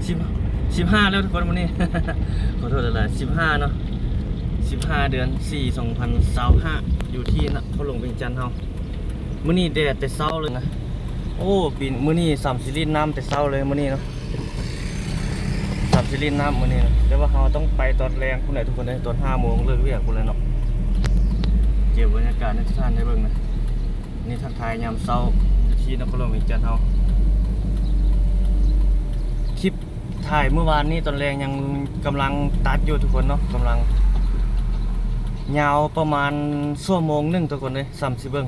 ສິບ ສິບຫ້າແລ້ວທຸກຄົນ ມື້ນີ້ ຂໍໂທດຫຼາຍໆ ສິບຫ້າເນາະ ສິບຫ້າ ເດືອນສີ່ ສອງພັນຊາວຫ້າ ຢູ່ທີ່ນະຄອນຫຼວງວຽງຈັນເຮົາ. ມື້ນີ້ແດດແຕ່ເຊົ້າເລີຍນະ. ໂອ້ ປີ ມື້ນີ້ສາມຊິຫຼິ້ນນ້ຳແຕ່ເຊົ້າເລີຍມື້ນີ້ເນາະ ສາມຊິຫຼິ້ນນ້ຳມື້ນີ້ນະ. ແຕ່ວ່າເຮົາຕ້ອງໄປຕອນແລງພຸ້ນແຫຼະທຸກຄົນເອີຍ ຕອນຫ້າໂມງເລີກວຽກພຸ້ນແຫຼະເນາະ. ເກັບບັນຍາກາດໃຫ້ທຸກທ່ານໄດ້ເບິ່ງນະ. ນີ້ທັກທາຍຍາມເຊົ້າຢູ່ທີ່ນະຄອນຫຼວງວຽງຈັນເຮົາ. ຄລິບຖ່າຍມື້ວານນີ້ຕອນແລງຍັງກຳລັງຕັດຢູ່ທຸກຄົນເນາະ ກຳລັງ ຍາວປະມານຊົ່ວໂມງໜຶ່ງທຸກຄົນເອີຍ ສ່ຳຊິເບິ່ງ.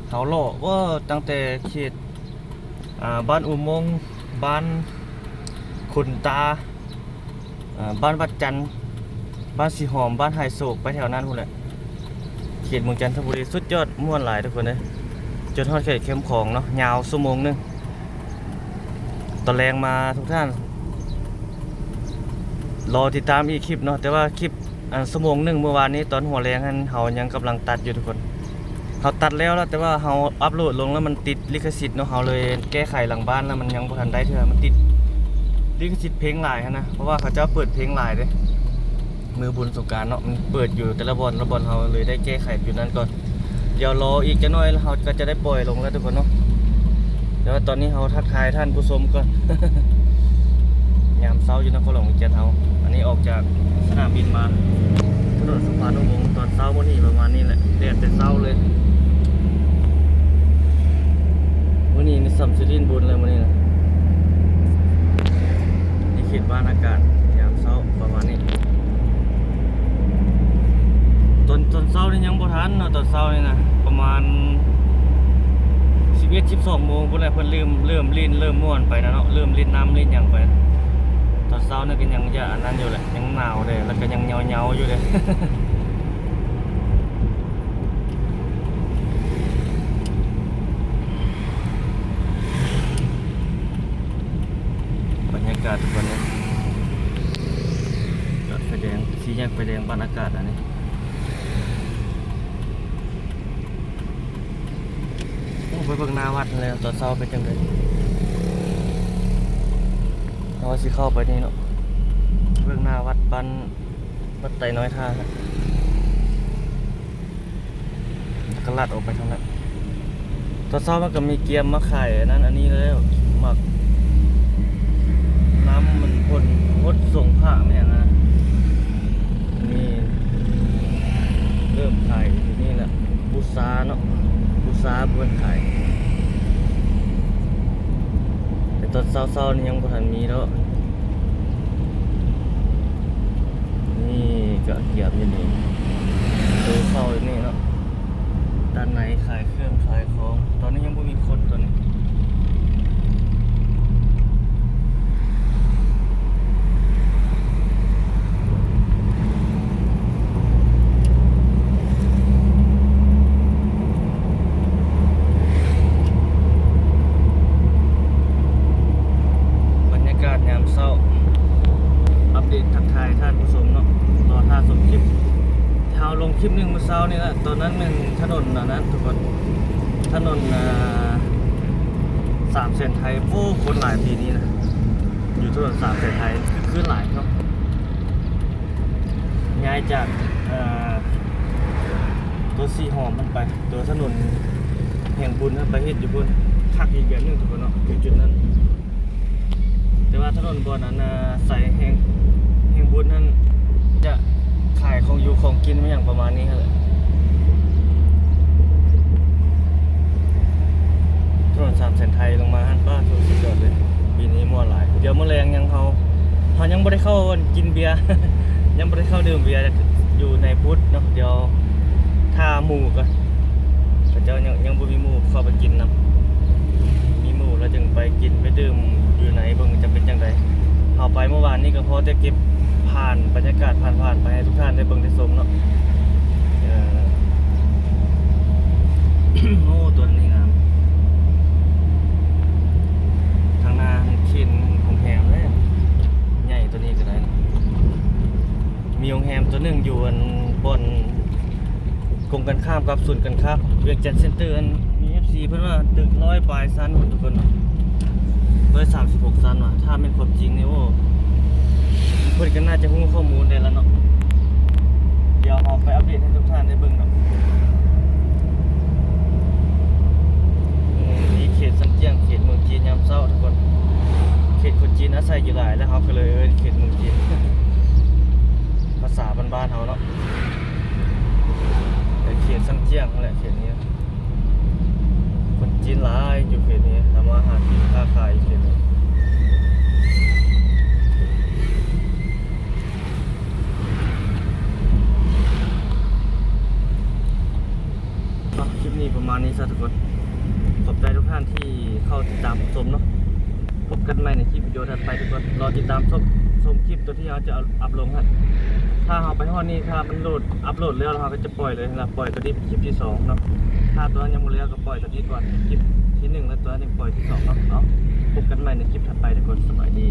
ເຮົາເລາະ ເອີ ຕັ້ງແຕ່ເຂດ ອ່າ ບ້ານອຸມົງ ບ້ານຂຸນຕາ ອ່າ ບ້ານວັດຈັນ ບ້ານສີຫອມ ບ້ານໄຮໂສກ ໄປແຖວນັ້ນພຸ້ນແຫຼະ. ເຂດເມືອງຈັນທະບູລີ ສຸດຍອດ ມ່ວນຫຼາຍທຸກຄົນເອີຍ. ຈົນຮອດເຂດແຄມຂອງເນາະ ຍາວຊົ່ວໂມງໜຶ່ງ. ຕອນແລງມາທຸກທ່ານ ລໍຕິດຕາມອີກຄລິບເນາະ. ແຕ່ວ່າຄລິບ ອັນ ຊົ່ວໂມງໜຶ່ງມື້ວານນີ້ຕອນຫົວແລງຫັ້ນ ເຮົາຍັງກຳລັງຕັດຢູ່ທຸກຄົນ. ເຮົາຕັດແລ້ວລະ ແຕ່ວ່າເຮົາອັບໂຫຼດລົງແລ້ວມັນຕິດລິຂະສິດເນາະ ເຮົາເລີຍແກ້ໄຂຫຼັງບ້ານ ແລ້ວມັນຍັງບໍ່ທັນໄດ້ເທື່ອ ມັນຕິດລິຂະສິດເພງຫຼາຍຫັ້ນນະ ເພາະວ່າເຂົາເຈົ້າເປີດເພງຫຼາຍເດ້ ມື້ບຸນສົງການເນາະ ມັນເປີດຢູ່ແຕ່ລະບ່ອນ ລະບ່ອນ ເຮົາເລີຍໄດ້ແກ້ໄຂຈຸດນັ້ນກ່ອນ. ດຽວລໍອີກຈັກໜ້ອຍ ເຮົາກໍຈະໄດ້ປ່ອຍລົງແລ້ວທຸກຄົນເນາະ. ແຕ່ວ່າຕອນນີ້ເຮົາທັກທາຍທ່ານຜູ້ຊົມກ່ອນ. ຍາມເຊົ້າຢູ່ນະຄອນຫຼວງວຽງຈັນເຮົາ. ອັນນີ້ອອກຈາກສະໜາມບິນມາ ຖະໜົນສຸພານຸວົງ ຕອນເຊົ້າມື້ນີ້ປະມານນີ້ແຫຼະ ແດດແຕ່ເຊົ້າເລີຍ. ມື້ນີ້ນີ້ສ່ຳຊິຫຼິ້ນບຸນແລ້ວມື້ນີ້ນະ. ນີ້ເຂດບ້ານອາກາດຍາມເຊົ້າປະມານນີ້. ຕອນ ຕອນເຊົ້ານີ້ຍັງບໍ່ທັນເນາະ ຕອນເຊົ້ານີ້ນະ ປະມານສິບເອັດ ສິບສອງໂມງພຸ້ນແຫຼະ ເພິ່ນເລີ່ມ ເລີ່ມຫຼິ້ນ ເລີ່ມມ່ວນໄປນະເນາະ ເລີ່ມຫຼິ້ນນ້ຳຫຼິ້ນຫຍັງໄປ. ຕອນເຊົ້ານີ້ກໍຍັງຈະອັນນັ້ນຢູ່ແຫຼະ ຍັງໜາວເດ້ ແລ້ວກໍຍັງເຫງົາໆຢູ່ເດ້. ບັນຍາກາດທຸກຄົນເອີຍ ຈອດໄຟແດງ ສີ່ແຍກໄຟແດງ ບັນຍາກາດອັນນີ້. ໂອ້ ໄປເບິ່ງໜ້າວັດແລ້ວ ຕອນເຊົ້າເປັນຈັ່ງໃດ. ເຮົາຊິເຂົ້າໄປນີ້ເນາະ ເບິ່ງໜ້າວັດ ບ້ານ ວັດໄຕນ້ອຍທ່າ ແລ້ວກໍລັດອອກໄປທາງນັ້ນ. ຕອນເຊົ້າມັນກໍມີກຽມມາຂາຍອັນນັ້ນອັນນີ້ແລ້ວ ໝາກນ້ຳມັນພົ່ນ ຫົດສົງພະແມ່ນຫຍັງນະ. ນີ້ເລີ່ມຂາຍຢູ່ນີ້ແຫຼະ ບູຊາເນາະ ບູຊາເພິ່ນຂາຍ. ແຕ່ຕອນເຊົ້າໆນີ້ຍັງບໍ່ທັນມີດອກ. ນີ້ກະກຽມຢູ່ນີ້ ໂຕເຝົ້າຢູ່ນີ້ເນາະ ດ້ານໃນຂາຍເຄື່ອງຂາຍຂອງ. ຕອນນີ້ຍັງບໍ່ມີຄົນຕອນນີ້. ບັນຍາກາດຍາມເຊົ້າ ອັບເດດທັກທາຍທ່ານຜູ້ຊົມເນາະ ລໍຖ້າຊົມຄລິບ. ເຮົາລົງຄລິບໜຶ່ງມື້ເຊົ້ານີ້ລະ ຕອນນັ້ນແມ່ນຖະໜົນອັນນັ້ນທຸກຄົນ ຖະໜົນ ອ່າ ສາມແສນໄທ. ໂອ້ ຄົນຫຼາຍປີນີ້ນະ ຢູ່ຖະໜົນສາມແສນໄທ ຄຶກຄື້ນຫຼາຍເນາະ. ຍ້າຍຈາກ ເອີ ຕົວສີຫອມຫັ້ນໄປ ຕົວຖະໜົນແຫ່ງບຸນຫັ້ນໄປເຮັດຢູ່ພຸ້ນ ຄັກອີກແບບໜຶ່ງທຸກຄົນເນາະ ຢູ່ຈຸດນັ້ນ. ແຕ່ວ່າຖະໜົນບ່ອນອັນ ເອີ ໃສແຫ່ງ ແຫ່ງບຸນຫັ້ນ ຈະຂາຍຂອງຢູ່ຂອງກິນ ແມ່ນຫຍັງປະມານນີ້ຫັ້ນແຫຼະ. ຖະໜົນສາມແສນໄທລົງມາຫັ້ນ ປ້າໂທ້ ສຸດຍອດເລີຍ. ປີນີ້ມ່ວນຫຼາຍ. ດຽວມື້ແລງຍັງ ເຮົາ ເຮົາຍັງບໍ່ໄດ້ເຂົ້າກິນເບຍ ຍັງບໍ່ໄດ້ເຂົ້າດື່ມເບຍຢູ່ໃນພຸດເນາະ. ດຽວຖ້າໝູ່ກ່ອນ ເຂົາເຈົ້າຍັງ ຍັງບໍ່ມີໝູ່ເຂົ້າໄປກິນນຳ. ມີໝູ່ແລ້ວຈຶ່ງໄປກິນໄປດື່ມຢູ່ໃນ ເບິ່ງຈະເປັນຈັ່ງໃດ. ເຮົາໄປເມື່ອວານນີ້ກໍພໍແຕ່ເກັບຜ່ານ ບັນຍາກາດຜ່ານໆໄປໃຫ້ທຸກທ່ານໄດ້ເບິ່ງໄດ້ຊົມເນາະ. ເອີ ໂອ້ ຕົວນີ້ງາມ. ທາງໜ້າເຂດໂຮງແຮມເດ້ ໃຫຍ່ຕົວນີ້ກໍໄດ້. ມີໂຮງແຮມຕົວໜຶ່ງຢູ່ອັນບ່ອນກົງກັນຂ້າມກັບສູນການຄ້າວຽງຈັນເຊັນເຕີ ອັນມີເອັຟຊີເພິ່ນວ່າຕຶກຮ້ອຍປາຍຊັ້ນພຸ້ນທຸກຄົນເນາະ ຮ້ອຍສາມສິບຫົກຊັ້ນວ່າ. ຖ້າແມ່ນຄວາມຈິງນີ້ ໂອ້ ເພິ່ນກໍໜ້າຈະຮູ້ຂໍ້ມູນໄດ້ລະເນາະ. ດຽວເຮົາໄປອັບເດດໃຫ້ທຸກທ່ານໄດ້ເບິ່ງເນາະ. ນີ້ເຂດຊັນຈຽງ ເຂດເມືອງຈີນຍາມເຊົ້າທຸກຄົນ. ເຂດຄົນຈີນອາໄສຢູ່ຫຼາຍ ແລ້ວເຮົາກໍເລີຍເອີ້ນເຂດເມືອງຈີນ ພາສາບ້ານໆເຮົາເນາະ. ເຂດຊັນຈຽງຫັ້ນແຫຼະ ເຂດນີ້ ຄົນຈີນຫຼາຍຢູ່ເຂດນີ້ ທຳມາຫາກິນຄ້າຂາຍຢູ່ເຂດນີ້. ຄລິບນີ້ປະມານນີ້ຊະທຸກຄົນ. ຂອບໃຈທຸກທ່ານທີ່ເຂົ້າຕິດຕາມຮັບຊົມເນາະ. ພົບກັນໃໝ່ໃນຄລິບວິດີໂອຖັດໄປທຸກຄົນ. ລໍຕິດຕາມຊົມ ຊົມຄລິບຕົວທີ່ເຮົາຈະອັບລົງໃຫ້. ຖ້າເຮົາໄປຮອດນີ້ ຖ້າມັນໂຫຼດ ອັບໂຫຼດແລ້ວ ເຮົາກໍຈະປ່ອຍເລີຍນະ, ປ່ອຍຕົວນີ້ເປັນຄລິບທີສອງເນາະ. ຖ້າຕົວນັ້ນຍັງບໍ່ແລ້ວກໍປ່ອຍຕົວນີ້ກ່ອນ ຄລິບທີໜຶ່ງ ແລ້ວຕົວນັ້ນຈຶ່ງປ່ອຍທີສອງເນາະ. ເອົາ ພົບກັນໃໝ່ໃນຄລິບຖັດໄປທຸກຄົນ. ສະບາຍດີ.